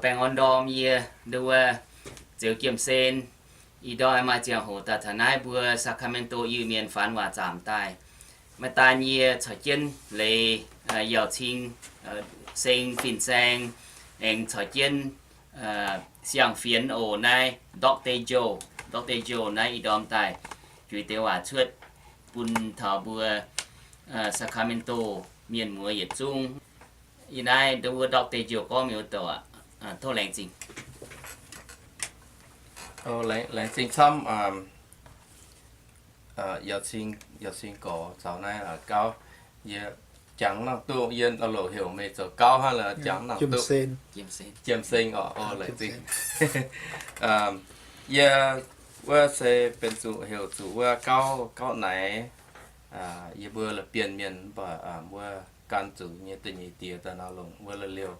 Baengh orn ndorm yie, nduov, Zeux Jiem-Sen. Ih ndorm maaih ziangh hoc daaih taux naaiv mbuo Sacramento Iu-Mienh Faanx Waac Zaamc daaih. Maaih daan yie caux jienv leiz Yauc Cing, Seng Fin-Saeng, aengx caux jienv Siang-Fienx oc naaiv, Doctor Joe, Doctor Joe naaiv ih ndorm daaih juix deix waac cuotv bun taux mbuo Sacramento mienh muoz yietc zungv. Ih naaiv nduov Doctor Joe gorngv mingh wuov douc aqv. Tov laengz zingh. Laengz zingh camv, Yauc Cing gorx caux naaiv gauv. Yie jangx nangh duqv, yie loz-loz heuc meih zoux gauv hnangv, jangx nangh duqv. Jiem-Seng oc, laengz zingh. Yie wuov se benx zuqc heuc zuqc wuov gauv, gauv naaic. Yie mbuo la'bienh mienh mv baac wuov gan zuqc nyei da'nyeic diex daaih nor longc wuov la'liouh.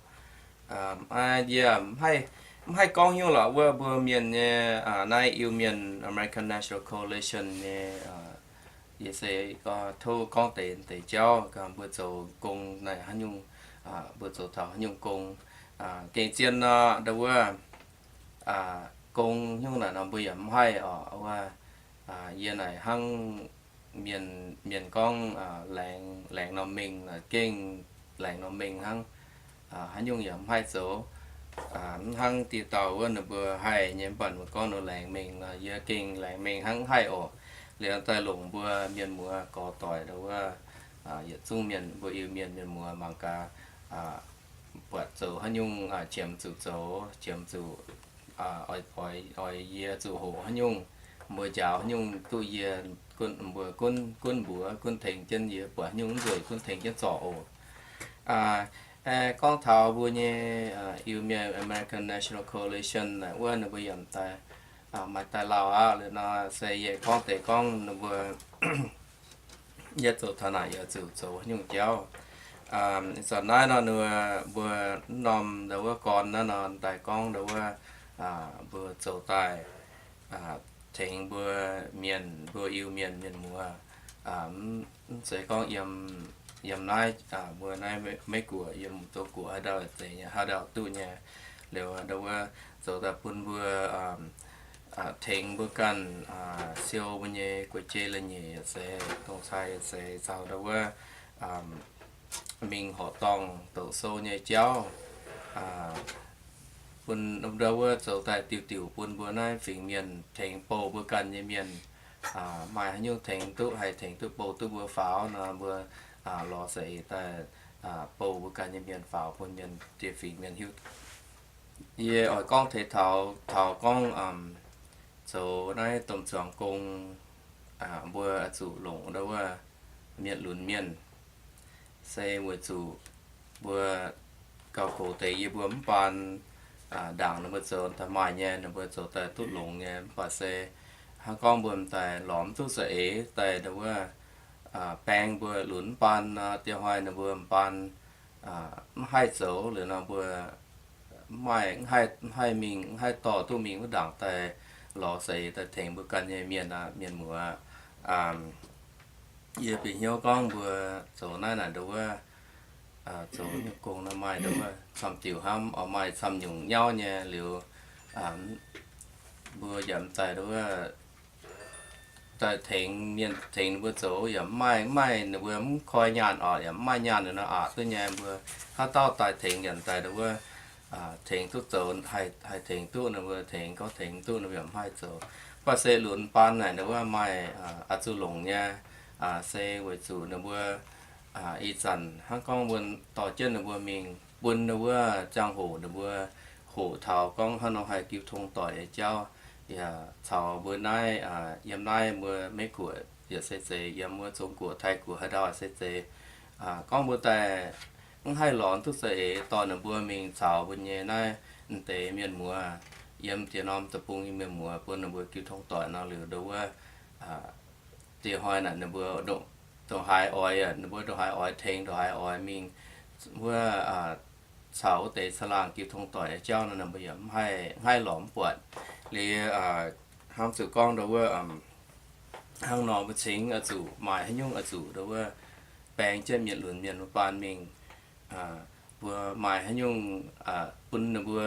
Yie mv haih gorngv hnyouv lorqc wuov mbuo mienh nyei naaiv Iu-Mienh American National Coalition nyei. Yie se tov gorngv deix deix jauv, mbuo zoux gong naaic haaix nyungc, mbuo zoux taux haaix nyungc gong. Gengh zien nor, ndau wuov gong nyungc naaic nor mbuo yaac mv haih oc. Wuov yie naaic hnangv mienh, mienh gorngv laengz, laengz norm mengh, gengh laengz norm mengh hnangv. Haaix nyungc yaac mv haih zoux. Mv hnangv dieh dauh wuov ninh mbuo haih nyei, mv baac ninh mbuo gorngv ninh laengz mengh nor, yie gengh laengz mengh hnangv, mv haih oc. Liuz daaih longc mbuo mienh muoz gorx doic ndau wuov, yietc zungv mienh, mbuo Iu-Mienh mienh muoz mangc gaax, buatc zoux haaix nyungc qiemx zuqc zoux, qiemx zuqc oix, oix yie zuqc hoqc haaix nyungc, mbuo njaaux haaix nyungc duqv yie, mbuo gunv, gunv mbuox, gunv tengx jienv yie, buatc haaix nyungc mv nzueic gunv tengx jienv zorc oc. Gorngv taux mbuo nyei Iu-Mienh American National Coalition naaic wuov ninh mbuo yaac daaih, maaih daaih lauh aqv. Liuz nor se yie gorngv deix gorngv ninh mbuo, yie zoux taux naaic yie zuqc zoux haaix nyungc jauv. Ih zanc naaiv nor ninh mbuo, mbuo mv norm ndau wuov gorn naaiv nor daaih gorngv ndau wuov, mbuo zoux daaih tengx mbuo mienh, mbuo Iu-Mienh mienh muoz, mv zeiz gorngv yiem, yiem naaiv, mbuo naaiv Meiv-Guoqv, yiem Zong-Guoqv haaix ndau zeiz nyei, haaix ndau duqv nyei. Liuz ndau wuov zoux daaih bun mbuo tengx mbuo ganh siou mbuo nyei guei-jeiv la'nyeic yaac se, dongh cai yaac se, caux ndau wuov mingh horqc dorngh doqc sou nyei jauv, bun ndau wuov zoux daaih diuc diuc bun mbuo naaiv fingx mienh tengx bouh mbuo ganh nyei mienh. Maaih haaix nyungc tengx duqv, haih tengx duqv bouh duqv mbuo faaux nor, mbuo lorz za'eix daaih bouh mbuo ganh nyei mienh faaux bun mienh, dieh fingx mienh hiuv. Yie oix gorngv teix taux, taux gorngv zoux naaiv domh zuangx gong, mbuo zuqc longc ndau wuov mietc lunx mienh. Se weic zuqc mbuo gauh gox deix yie mbuo mv baan ndaangc ninh mbuo zoux daaih maaih nyei, ninh mbuo zoux daaih duqv longx nyei, mv baac se hnangv gorngv mbuo m'daaih lorz mv duqv za'eix daaih ndau wuov baeng mbuo lunx mv baan nor, dieh hnoi ninh mbuo m'baan mv haih zoux liuz nor mbuo mv maaih, mv haih mingh, mv haih dorh duqv mingh wuov ndaangc daaih lorz za'eix daaih tengx mbuo ganh nyei mienh, mienh muoz. Yie bieqc hnyouv gorngv mbuo zoux naaiv naaic ndau wuov zoux nyungc gong naaiv maaih ndau wuov camv diuc hnamv, oix maaih camv nyungc nyauv nyei liuz, mbuo yaac m'daaih ndau wuov daaih tengx mienh, tengx ninh mbuo zoux yaac mv maaih, mv maaih, ninh mbuo mv koi nyaanh oc, yaac mv maaih nyaanh ninh nor aqc duqv nyei. Mbuo haaix dauh daaih tengx yaac daaih ndau wuov tengx duqv zoux, haih tengx duqv ninh mbuo tengx, gorngv tengx duqv ninh mbuo yaac mv haih zoux. Mv baac se lunx baan naaic ndau wuov maaih oix zuqc longc nyei, se weic zuqc ninh mbuo ih zanc hnangv gorngv mbuo dorh jienv ninh mbuo mingh bun ninh wuov ziangh hoc ninh mbuo hoqc taux gorngv hnangv nor haih jiu tong doic nyei jauv, yaac caux mbuo naaiv yiem naaiv mbuo Meiv-Guoqv yaac se zeiz, yiem wuov Zong-Guoqv, Taiv-Guoqv haaix ndau se zeiz, gorngv mbuo daaih mv haih lorz duqv za'eix dorh ninh mbuo mingh caux mbuo nyei naaiv m'deix mienh muoz, yiem diex norm deic-bung nyei mienh muoz bun ninh mbuo jiu tong doic nor liuz ndau wuov dieh hnoi naaic ninh mbuo ndongc haaix oix, ninh mbuo ndongc haaix oix tengx, ndongc haaix oix mingh wuov caux wuov deix caangh laangh jiu tong doic nyei jauv nor, ninh mbuo yaac mv haih, mv haih lorz mv buatc. Liuz hnamv zuqc gorngv ndau wuov hnangv nor mbuo cingx oix zuqc maaih haaix nyungc oix zuqc ndau wuov baeng jienv mietc lunx mienh wuov baan mingh mbuo maaih haaix nyungc bun ninh mbuo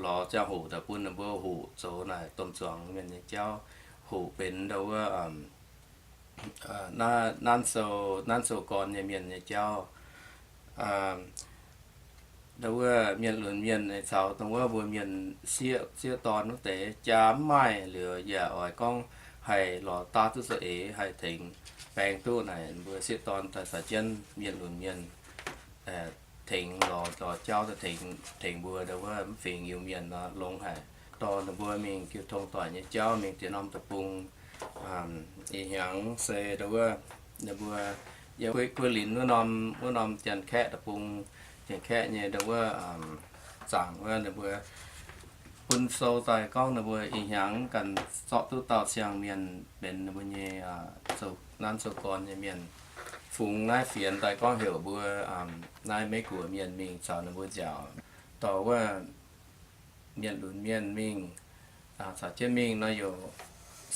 lorz ziangh hoc daaih bun ninh mbuo hoqc zoux naaic domh zuangx mienh nyei jauv, hoqc benx ndau wuov nanv sou, nanv sou gorn nyei mienh nyei jauv. Ndau wuov mienh lunx mienh caux dongh wuov mbuo mienh sieqv, sieqv dorn wuov deix jaa mv maaih liuz yaac oix gorngv haih lorz daav duqv za'eix haih tengx baeng duqv naaic mbuo sieqv dorn daaih caux jienv mienh lunx mienh tengx lorz, lorz jauv daaih tengx, tengx mbuo ndau wuov mv fingx Iu-Mienh nor longx haic. Dorh ninh mbuo mingh jiu tong doic nyei jauv mingh diex norm deic-bung. Ih hnyangx se ndau wuov ninh mbuo yiem Guei, Guei Linx wuov norm, wuov norm Janx-Kaeqv deic-bung, Janx-Kaeqv nyei ndau wuov zaangc wuov ninh mbuo bun sou daaih gorngv ninh mbuo ih hnyangx ganh zorqv duqv dauh siang-mienh benx ninh mbuo nyei nanv sou gorn nyei mienh. Fungx naaiv fienx daaih gorngv heuc mbuo naaiv Meiv Guoqv mienh mingh caux ninh mbuo nziaauc dorh wuov mienh lunx mienh mingh caux jienv mingh nor, yaac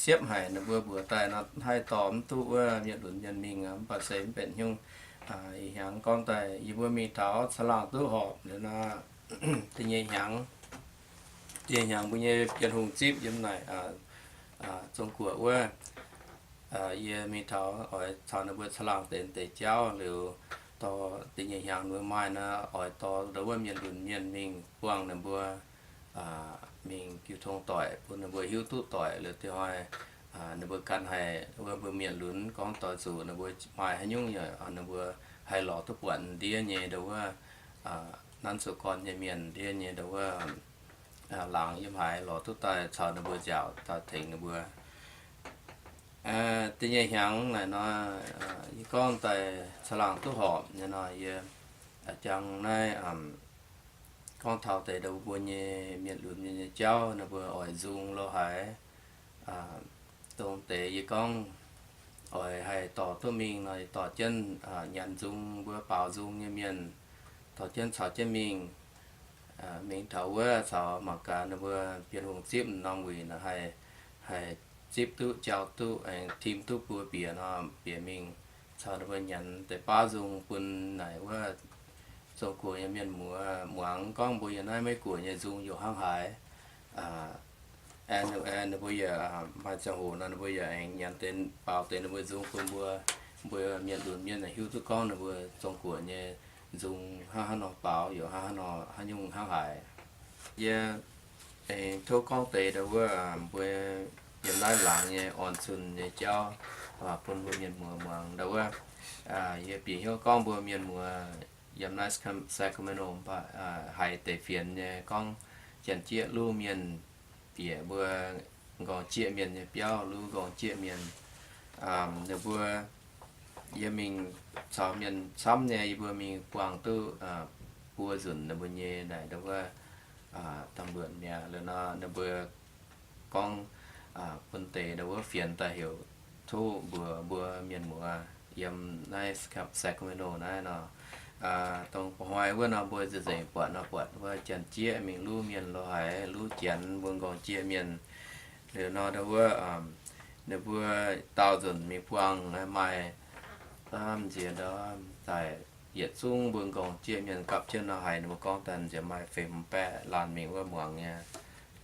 siepv haic ninh mbuo mbuox daaih nor haih dorh mv duqv wuov mienh lunx mienh mingh, mv baac se mv benx haaix nyungc. Ih hnyangx gorngv daaih yie mbuo mingh taux caangh laangh duqv horpc liuz nor, da'nyeic hnyangx, da'nyeic hnyangx mbuo nyei Bienh Hungh zipv yiem naaic Zong-Guoqv wuov, yie mingh taux oix caux ninh mbuo caangh laangh deix deix jauv liuz, dorh da'nyeic hnyangx ninh mbuo maaih nor oix dorh ndau wuov mienh lunx mienh mingh buangh ninh mbuo mingh jiu tong doic bun ninh mbuo hiuv duqv doic liuz da'nyeic hnoi ninh mbuo ganh haih, wuov mbuo mienh lunx gorngv doix zuqc ninh mbuo maaih haaix nyungc yaac ninh mbuo haih lorz duqv buatc ndiev nyei ndau wuov nanv sou gorn nyei mienh, ndiev nyei ndau wuov laangz yiem haaix lorz duqv daaih caux ninh mbuo nziaauc daaih tengx ninh mbuo. Da'nyeic hnyangx naaic nor, yie gorngv daaih caangh laangh duqv horpc nyei nor, yie jangx naaiv gorngv taux deix ndau mbuo nyei mienh lunx mienh nyei jauv ninh mbuo oix nzung lo haaix, dongh deix yie gorngv oix haih dorh duqv mingh nor, dorh jienv nyanc nzung mbuo baaux nzung nyei mienh, dorh jienv caux jienv mingh, mingh taux wuov caux mangc gaax ninh mbuo Bienh Hungh zipv norm wuic nor haih, haih zipv duqv, jauv duqv, aengx tim duqv buo bieqc nor bieqc mingh caux ninh mbuo nyanc deix baav nzung bun naaic wuov Zong-Guoqv nyei mienh muoz muangx gorngv mbuo yiem naaiv Meiv Guoqv nyei nzung yaac hnangv haaix. Ninh mbuo yaac maaih ziangh hoc nor ninh mbuo yaac aengx nyanc deix baaux deix ninh mbuo nzung bun mbuo, mbuo mienh lunx mienh hiuv duqv gorngv ninh mbuo Zong-Guoqv nyei nzung hnangv haaix nor baaux, yaac hnangv haaix nor haaix nyungc hnangv haaix. Yie aengx tov gorngv deix ndau wuov mbuo yiem naaiv laangz nyei orn zunh nyei jauv bun mbuo mienh muoz muangx ndau wuov. Yie bieqc hnyouv gorngv mbuo mienh muoz yiem naaiv Sacramento mv baac haiz deix fienx nyei gorngv Janx-Jieqv luv mienh bieqc mbuo nqorngv-jieqv mienh nyei biauv, luv nqorngv-jieqv mienh. Ninh mbuo, yie mingh caux mienh camv nyei, yie mbuo mingh buangh duqv buo nzunc ninh mbuo nyei naaic ndau wuov ตำรวจ mi'aqv. Liuz nor ninh mbuo gorngv bun deix ndau wuov fienx daaih heuc tov mbuox mbuo mienh muoz yiem naaiv Sacramento naaiv nor, dongh ba'hnoi wuov nor mbuo nzengc nzengc buatc nor buatc wuov Janx-Jieqv mingh luv mienh lo haic, luv Janx mbuo nqorngv-jieqv mienh. Liuz nor ndau wuov ninh mbuo daauh nzunc mingh buangh maaih nziex ndau daaih yietc zungv mbuo nqorngv-jieqv mienh gapv jienv nor haiz ninh mbuo gorngv daaih nziex maaih feix hmz baeqv laanh mingh wuov muangx nyei.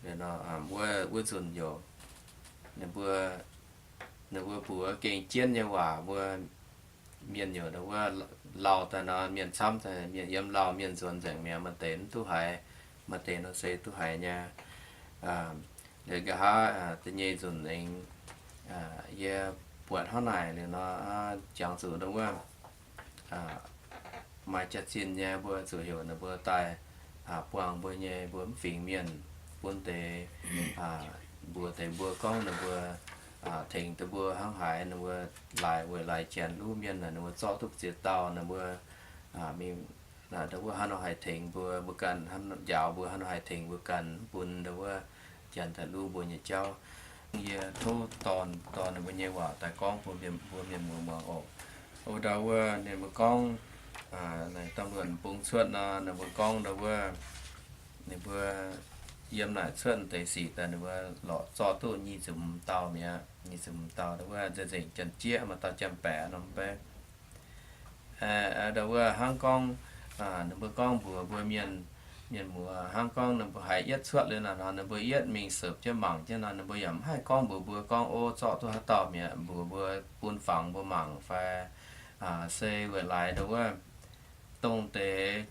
Liuz nor wuov, wuov nzunc youc ninh mbuo, ninh mbuo mbuox gengh jienv nyei waac mbuo mienh youc ndau wuov lauh daaih nor mienh camv daaih mienh yiem lauh mienh nzuonx nzengc mi'aqv, maaih deix mv duqv haiz, maaih deix nor se duqv haiz nyei. Liuz nqa'haav da'nyeic nzunc aengx yie buatc hnangv naaic liuz nor jangx zuqc ndau wuov maaih jaax-zinh nyei mbuo zuqc heuc ninh mbuo daaih buangh mbuo nyei mbuo mv fingx mienh, bun deix mbuox deix mbuo gorngv ninh mbuo tengx deix mbuo hnangv haaix, ninh mbuo laaix weic laaix janx luv mienh naaic ninh mbuo zorqv duqv ziex dauh, ninh mbuo mingh ndau wuov haaix nor haih tengx mbuo, mbuo ganh njaaux mbuo haaix nor haih tengx mbuo ganh, mv bun ndau wuov janx daaih luv mbuo nyei jauv. Yie tov dorh, dorh ninh mbuo nyei waac daaih gorngv bun mbuo mienh muoz muangx oc. O ndau wuov ninh mbuo gorngv naaic ตำรวจ bung cuotv nor, ninh mbuo gorngv ndau wuov ninh mbuo yiem naaic cuotv deix sic daaih ninh mbuo lorqc zorqv duqv nyic ziepc hmz dauh mi'aqv, nyic ziepc hmz dauh ndau wuov nzengc nzengc Janx-Jieqv, maaih dauh Janx-Baeqc norm baeqv. Ndau wuov hnangv gorngv Ninh mbuo gorngv mbuox mbuo mienh, mienh muoz hnangv gorngv ninh mbuo haiz yietv cuotv liuz naaic nor, ninh mbuo yietv mingh seupc jienv mangc jienv nor, ninh mbuo yaac mv haih gorngv mbuox mbuo gorngv, Ov, zorqv duqv haaix dauh mi'aqv, mbuox mbuo bun fangx mbuo mangc fai se weic laaix ndau wuov dongh deix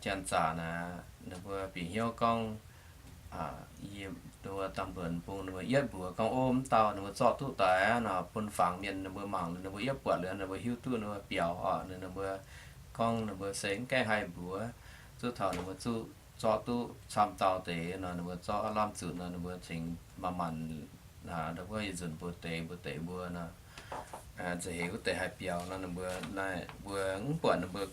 janx-zaqc naaic, ninh mbuo bieqc hnyouv gorngv, yie, ninh mbuo domh luonx bung ninh mbuo yietv mbuox gorngv, Ov, mv dauh ninh mbuo zorqv duqv daaih aqv nor, bun fangx mienh ninh mbuo mangc, ninh mbuo yietv buatc liuz ninh mbuo hiuv duqv ninh mbuo biaux oc. Ninh mbuo gorngv ninh mbuo se mv gaengh haih mbuox, zuqc taux ninh mbuo zuqc zorqv duqv camv dauh deix nor, ninh mbuo zorqv lamh zuqc nor, ninh mbuo cingx manc-manc ndau wuov yietc nzunc mbuox deix mbuox deix mbuo nor, nza'heix wuov deix haih biaux nor, ninh mbuo naaiv mbuo mv buatc ninh mbuo,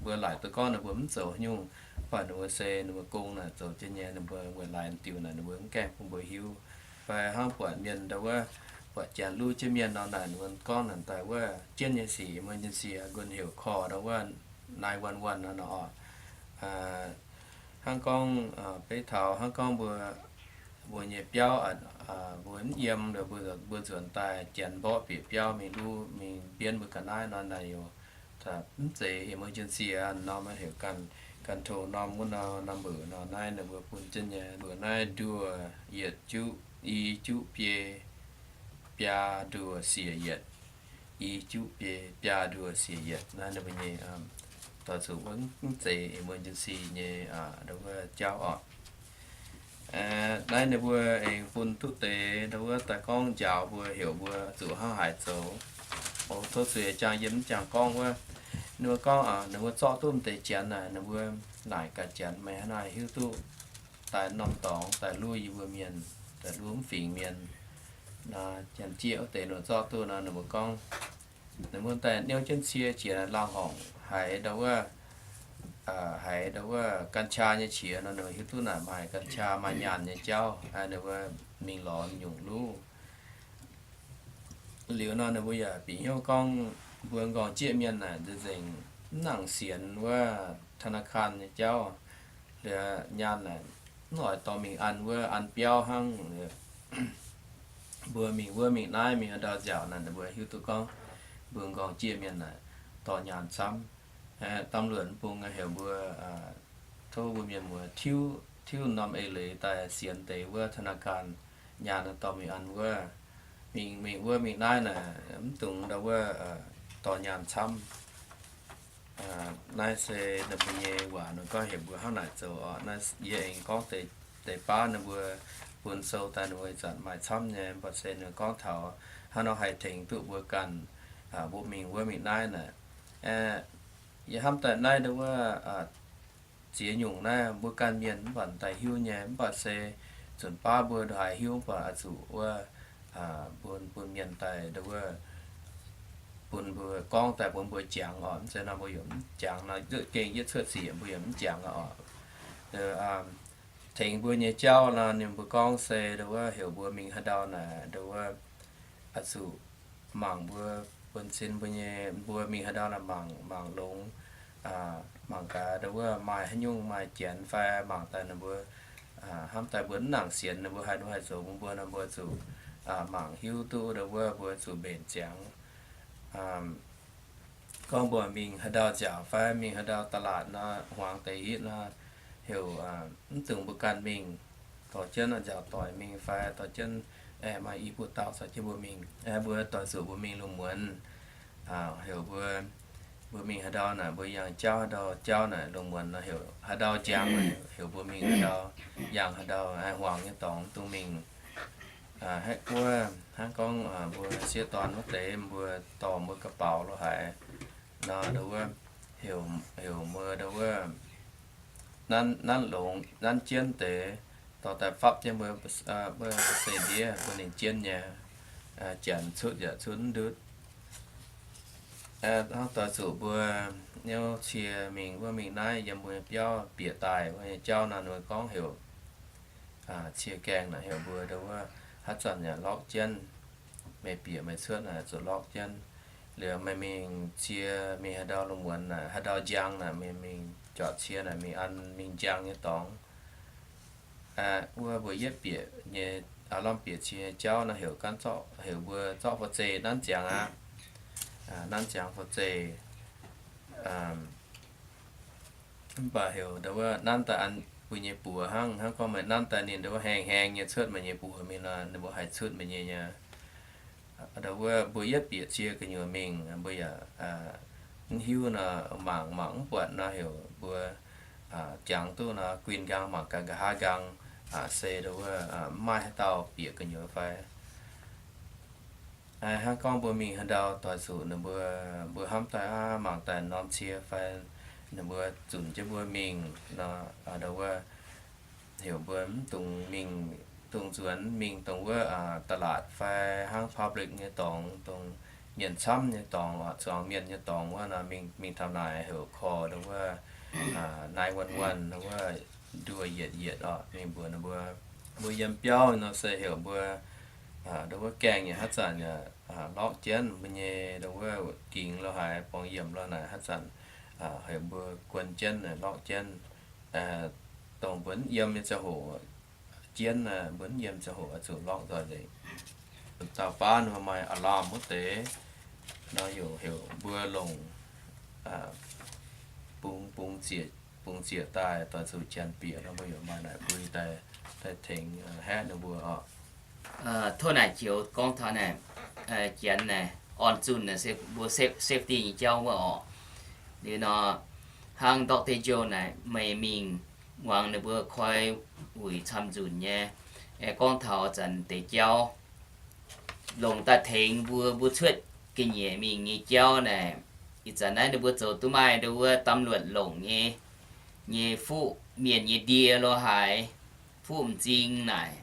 mbuo laaic duqv gorngv ninh mbuo mv zoux haaix nyungc, mv baac ninh mbuo se ninh mbuo gong naaic zoux jienv nyei, ninh mbuo weic laaix diuh naaic ninh mbuo mv gaengh bun mbuo hiuv. Fai hnangv buatc mienh ndau wuov, buatc janx luv jienv mienh nor naaic, ninh mbuo gorngv naaic daaih wuov jienv nyei sic, mbuo njien-siec nqox heuc korv ndau wuov nine one one nor. Hnangv gorngv beiv taux hnangv gorngv mbuo, mbuo nyei biauv, mbuo mv yiem, mbuo nzuonx daaih janx mborqv bieqc biauv mingh luv mingh mbienv mbuo ga'naaiv nor naaic, mv zeiz emergency aqv, norm heuc ganh, ganh tov norm wuov nor, number nor, naaiv ninh mbuo bun jienv nyei. Mbuo naaiv nduoh yietc juqv i juqv biei biaa nduoh siec yietc, i juqv biei biaa nduoh siec yietc. Naaiv ninh mbuo nyei doix zuqc wuov mv zeiz emergency nyei ndau wuov jauv oc. Naaiv ninh mbuo aengx bun duqv deix ndau wuov daaih gorngv njaaux mbuo, heuc mbuo zuqc hnangv haaix zoux. Tov zuiz jangx yiem mv jangx gorngv wuov, ninh mbuo gorngv ninh mbuo zorqv duqv m'deix janx naaic, ninh mbuo naaic gaax janx, meih hnangv naaic hiuv duqv daaih norm dorngx daaih luv yie mbuo mienh, daaih luv mv fingx mienh. Janx-jieqv wuov deix ninh mbuo zorqv duqv nor, ninh mbuo gorngv ninh mbuo daaih niouv jienv cie jiex laangh horngc haiz ndau wuov, haiz ndau wuov กัญชา nyei qiex nor, ninh mbuo hiuv duqv naaic maaih กัญชา maaih nyaanh nyei jauv, ninh mbuo mingh lorz nyungc luv. Liuz nor ninh mbuo yaac bieqc hnyouv gorngv mbuo m'nqorngv jieqv mienh naaic nzengc mv nangc sienx wuov ธนาคาร nyei jauv. Liuz nyaanh naaic mv oix dorh mingh an wuov an biauv hnangv. Mbuo mingh wuov mingh naaiv mingh haaix ndau nziaauc naaic, ninh mbuo hiuv duqv gorngv mbuo m'nqorngv jieqv mienh naaic dorh nyaanh camv. Domh luonc bung heuc mbuo tov mbuo mienh muoz tiuv, tiuv norm eix leiz daaih sienx deix wuov ธนาคาร nyaanh dorh mingh an wuov. Mingh, mingh wuov mingh naaiv naaic mv dungx ndau wuov dorh nyaanh camv. Naaiv se ninh mbuo nyei waac ninh gorngv heuc mbuo hnangv naaic zoux oc. Naaiv yie aengx gorngv deix baav ninh mbuo bun sou daaih ninh mbuo ih zanc maaih camv nyei, mv baac se ninh gorngv taux hnangv nor haih tengx duqv mbuo ganh, mbuo mingh wuov mingh naaiv naaic. Yie hnamv daaih naaiv ndau wuov ziex nyungc naaiv mbuo ganh mienh mv baac daaih hiuv nyei, mv baac se zunc baav mbuo ndongc haaix hiuv mv baac oix zuqc wuov bun, bun mienh daaih ndau wuov bun mbuo gorngv daaih bun mbuo jangx oc. Mv zeiz nor mbuo yaac mv jangx nor, gengh yietv cuotv sic mbuo yaac mv jangx oc. Tengx mbuo nyei jauv nor, ninh mbuo gorngv se ndau wuov heuc mbuo mingh haaix ndau naaic ndau wuov oix zuqc mangc mbuo bun sin mbuo nyei, mbuo mingh haaix ndau naaic mangc, mangc longx, mangc gaax ndau wuov maaih haaix nyungc maaih janx fai mangc daaih ninh mbuo hnamv daaih mbuo mv nangc sienx ninh mbuo haaix nor haih zoux bun mbuo nor, mbuo zuqc mangc hiuv duqv ndau wuov mbuo zuqc mbenc ziangx. Gorngv mbuo mingh haaix ndau nziaauc fai mingh haaix ndau ตลาด nor, hmuangx deix hitv nor, heuc mv dungx mbuo ganh mingh, dorh jienv nziaauc doic mingh fai dorh jienv, aeqv, maaih i buoz dauh caux jienv mbuo mingh, aeqv, mbuo doix zuqc mbuo mingh lungh muonz. Heuc mbuo, mbuo mingh haaix ndau naaic mbuo yangh jauv haaix ndau, jauv naaic lungh muonz nor heuc haaix ndau njang, heuc mbuo mingh haaix ndau, yangh haaix ndau, hmuangx nyei dorngx mv dungx mingh. Haih wuov hnangv gorngv mbuo sieqv dorn wuov deix mbuo dorh mbuo ga'baux lo haic nor, ndau wuov heuc, heuc mbuo ndau wuov nanv, nanv longx nanv jienv deix, dorh daaih fapv jienv mbuo, mbuo se ndiev mbuo ninh jienv nyei, janx cuotv yaac cuotv mv ndutv. Hnangv doix zuqc mbuo niouv cie mingh wuov mingh naaiv yiem mbuo nyei biauv bieqc daaih wuov nyei jauv nor, ninh mbuo gorngv heuc cie gaengh naaic heuc mbuo ndau wuov haaix zanc yaac lorqv jienv. Meih bieqc meih cuotv naaic zuqc lorqv jienv. Liuz meih mingh cie mingh haaix ndau lungh muonz naaic, haaix ndau njang naaic, meih mingh juatc cie naaic mingh an mingh njang nyei dorngx. Wuov mbuo yietv bieqc nyei, aav lamh bieqc cie nyei jauv nor heuc gaanv zorqv, heuc mbuo zorqv fou zeih nanv ziangx aqv. Nanv ziangx fou zeih. Mv baac heuc ndau wuov nanv daaih an mbuo nyei buoz hnangv, hnangv gorngv meih nanv daaih ninh ndau wuov haengh haengh nyei cuotv meih nyei buoz mingh nor, ninh mbuo haih cuotv meih nyei nyei. Ndau wuov mbuo yietv bieqc cie gu'nyuoz mingh, mbuo yaac mv hiuv nor, mangc mangc mv buatc nor, heuc mbuo jangx duqv nor, guin nqaang mangc gaax nqa'haav nqaang se ndau wuov mv maaih haaix dauh bieqc gu'nyuoz fai. Hnangv gorngv mbuo mingh haaix ndau doix zuqc ninh mbuo, mbuo hnamv daaih aav mangc daaih norm cie fai ninh mbuo zunc jienv mbuo mingh nor, ndau wuov heuc mbuo mv dungx mingh, dungx nzuonx mingh dongh wuov ตลาด fai hnangv public nyei dorngx, dongh mienh camv nyei dorngx oc, zuangx mienh nyei dorngx wuov nor, mingh, mingh taux naaic heuc call ndau wuov nine one one, ndau wuov nduoh yietc yietc oc, mingh mbuox ninh mbuo, mbuo yiem biauv nor se heuc mbuo ndau wuov gaengh yaac haaix zanc yaac lorqv jienv mbuo nyei ndau wuov gingx lo haaix, borngz yiemc lo naaic haaix zanc heuc mbuo guon jienv lorqv jienv, dongh mbuo mv yiem nyei ziangh hoc jienv, mbuo mv yiem ziangh hoc oix zuqc lorqv nzoih nzengc. Dauh baav ninh mbuo maaih alarm wuov deix nor, yaac heuc mbuo longc bungx, bungx ziec, bungx ziec daaih doix zuqc janx bieqc nor, mbuo yaac maaih naaic mbui daaih, daaih tengx haeqv ninh mbuo oc. Tov naaic joux gorngv taux naaic, janx naaic orn zunh naaic se mbuo safety nyei jauv wuov oc. Liuz nor, hnangv Doctor Joe naaic meih mingh muangx ninh mbuo koi wuic camv nzunc nyei, gorngv taux zanc deix jauv longc daaih tengx mbuo, mbuo cuotv ga'nyiec mingh nyei jauv naaic, ih zanc naaiv ninh mbuo zoux duqv maaih ndau wuov ตำรวจ longc nyei, nyei fuqv mienh nyei ndie lo haaix, fuqv m'zing naaic.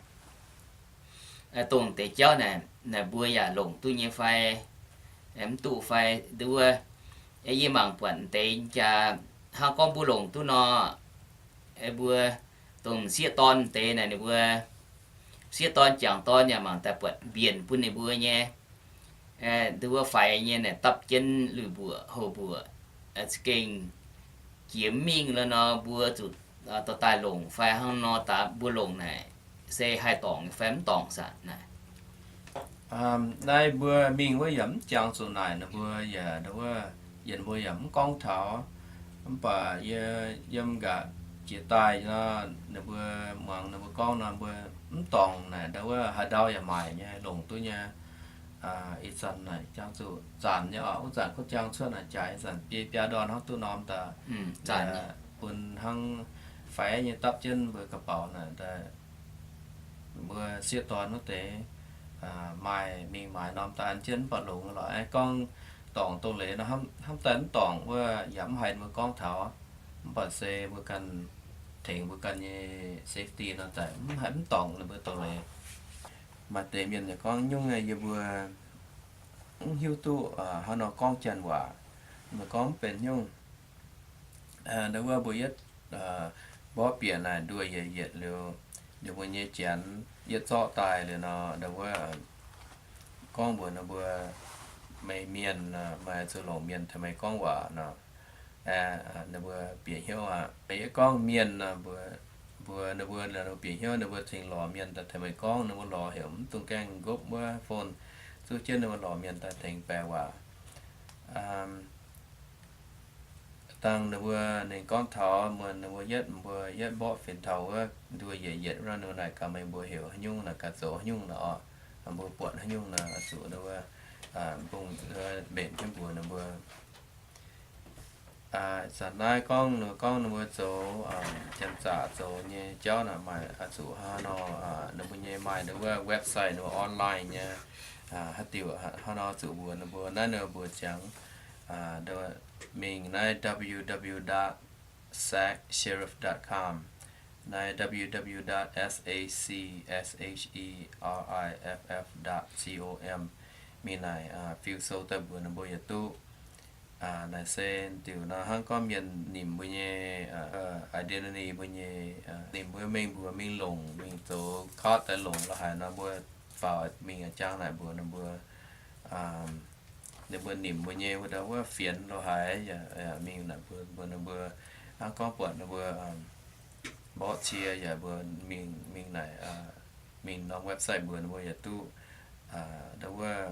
Dongh deix jauv naaic, naaic mbuo yaac longc duqv nyei fai mv duqv fai nduov. Yie mangc buatc deix jaax hnangv gorngv mbuo longc duqv nor, mbuo dongh sieqv dorn deix naaic ninh mbuo, sieqv dorn jangc dorn yaac mangc daaih buatc mbienc bun ninh mbuo nyei. Nduov faix nyei naaic dapv jienv lui mbuoqc houh mbuoqc, za'gengh jiex mv mingh lo nor mbuo zuqc dorh daaih longc fai hnangv nor daaih mbuo longc naaic se haih dorngc fai mv dorngc saah naaic. Naaiv mbuo mingh wuov yaac mv jangx zuqc naaic, ninh mbuo yaac, wuov, yie mbuo yaac mv gorngv taux. Mv baac yie yiem nqa'haav jiex daaih nor, ninh mbuo muangx ninh mbuo gorngv nor, mbuo mv dorngc naaic, ndau wuov haaix ndau yaac maaic nyei, longc duqv nyei. Ih zanc naaic jangx zuqc zanc nyei oc, wuov zanc kuv jangx cuotv naaic jaaix, ih zanc biei biaa ndorn hnangv duqv norm daaih, bun hnangv faix nyei dapv jienv mbuo ga'baux naaic daaih, mbuo sieqv dorn wuov deix maaih mingh maaiz norm daaih an jienv mv baac longx lorqc. Gorngv dorngc dongh leiz nor, hnamv daaih mv dorngc wuov yaac mv haiz mbuo gorngv taux. Mv baac se mbuo ganh tengx mbuo ganh nyei safety nor, daaih mv haiz mv dorngc ninh mbuo dongh leiz. Maaih deix mienh yaac gorngv nyungc yie mbuo mv hiuv duqv haaix nor gorngv janx waac, mbuo gorngv mv benx nyungc. Ndau wuov mbuo yietv mborqv bieqc naaic nduoh yietc yietc liuz, liuz mbuo nyei janx yietv zorqv daaih liuz nor, ndau wuov gorngv mbuox ninh mbuo, meih mienh, meih zuqc longc mienh tengx meih gorngv waac nor. Ninh mbuo bieqc hnyouv aqv. Meih yietv gorngv mienh nor, mbuox ninh mbuo, ninh mbuo bieqc hnyouv, ninh mbuo cingx lorz mienh daaih tengx meih gorngv, ninh mbuo lorz heuc mv dungx gaengh nqopv wuov phone, zuqv jienv ninh mbuo lorz mienh daaih tengx baeqc waac. Dangh ninh mbuo, ninh gorngv taux muonz ninh mbuo yietv, mbuo yietv mborqv fin-taux wuov nduoh yietc yietc wuov nor, ninh mbuo naaic gaax meih mbuo heuc haaix nyungc naaic, gaax zoux haaix nyungc naaic oc, mbuo buatc haaix nyungc naaic, zuqc ninh mbuo mbungh mbenc jienv mbuox ninh mbuo. Zanc naaiv gorngv ninh mbuo, gorngv ninh mbuo zoux janx-zaqc zoux nyei jauv naaic, maaih zuqc haaix nor, ninh mbuo nyei maaih ninh wuov website, ninh mbuo online nyei, haaix diuc haaix nor zuqc mbuox ninh mbuo. Naaiv ninh mbuo mbuox ziangx mingh naaiv W W W dot sac sheriff dot com, naaiv W W W dot sac, S H E R I F F dot com, mingh naaic fiu sou daaih mbuox ninh mbuo yietc duqv. Naaic se diuc nor hnangv gorngv mienh nimc mbuo nyei identity, mbuo nyei, nimc mbuo mengh mbuox mingh longc, mingh zoux card daaih longc lo haaix nor, mbuo faaux mingh jangx naaic mbuox ninh mbuo, ninh mbuo nimc mbuo nyei wuov dauh wuov fienx lo haaix yaac mingh naaic mbuox ninh mbuo, hnangv gorngv buatc ninh mbuo mborqv cie yaac mbuox mingh, mingh naaic, mingh norm website mbuox ninh mbuo yietc duqv. Ndau wuov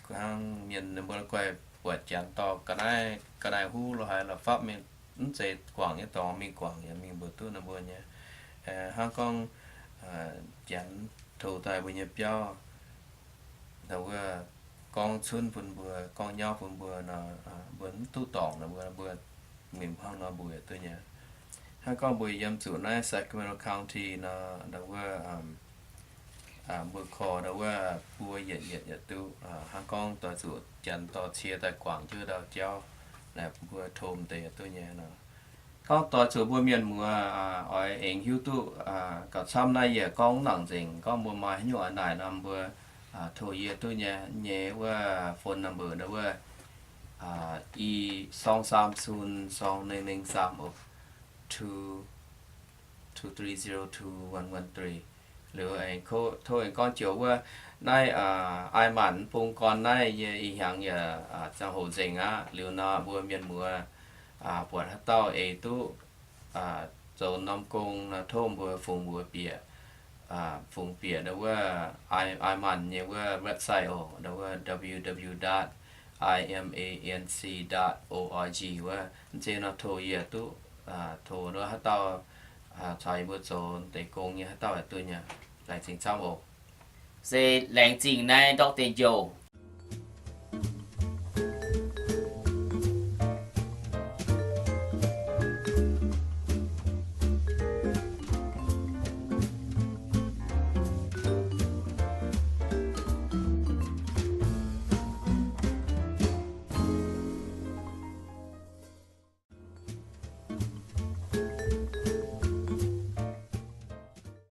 hnangv mienh ninh mbuo la'guaih buatc janx dorh ga'naaiv, ga'naaiv huv lo haaix la'fapv mingh mv zeiz guangc nyei dorngx mingh guangc yaac mingh mbuox duqv ninh mbuo nyei. Hnangv gorngv Janx tov daaih mbuo nyei biauv, ndau wuov gorngv cunv bun mbuo, gorngv nyauv bun mbuo nor, mbuo mv duqv dorngc nor, mbuo, mbuo mingh hnangv nor mbuox duqv nyei. Hnangv gorngv mbuo yiem zuqc naaiv Sacramento County nor, ndau wuov mbuo korv ndau wuov buo yietc yietc yaac duqv. Hnangv gorngv doix zuqc Janx dorh cie daaih guangc jienv ndau jauv, naaic mbuo tov deix yaac duqv nyei nor. Gorngv doix zuqc mbuo mienh muoz oix aengx hiuv duqv gauh camv naaiv, yie gorngv nangc nzengc, gorngv mbuo maaih haaix nyungc oix naaic nor mbuo tov yie duqv nyei. Nyei wuov phone number ndau wuov i song sam cun song ninh ninh sam o two two three zero two one one three. Liuz aengx tov aengx gorngv joux wuov naaiv Ai Maanc bung gorn naaiv nyei ih hnyangx yaac ziangh hoc nzengc aqv. Liuz nor mbuo mienh muoz buatc haaix dauh eix duqv zoux norm gong nor tov mbuo fungx mbuox bieqc, fungx bieqc ndau wuov Ai Maanc nyei wuov website oc, ndau wuov W W W dot I M A N C dot O R G wuov. Mv zeiz nor tov yie duqv, tov ndau haaix dauh caux yie mbuo zoux deix gong nyei haaix dauh yaac duqv nyei. Laengz zingh camv oc. Se laengz zingh naaiv Doctor Njoux.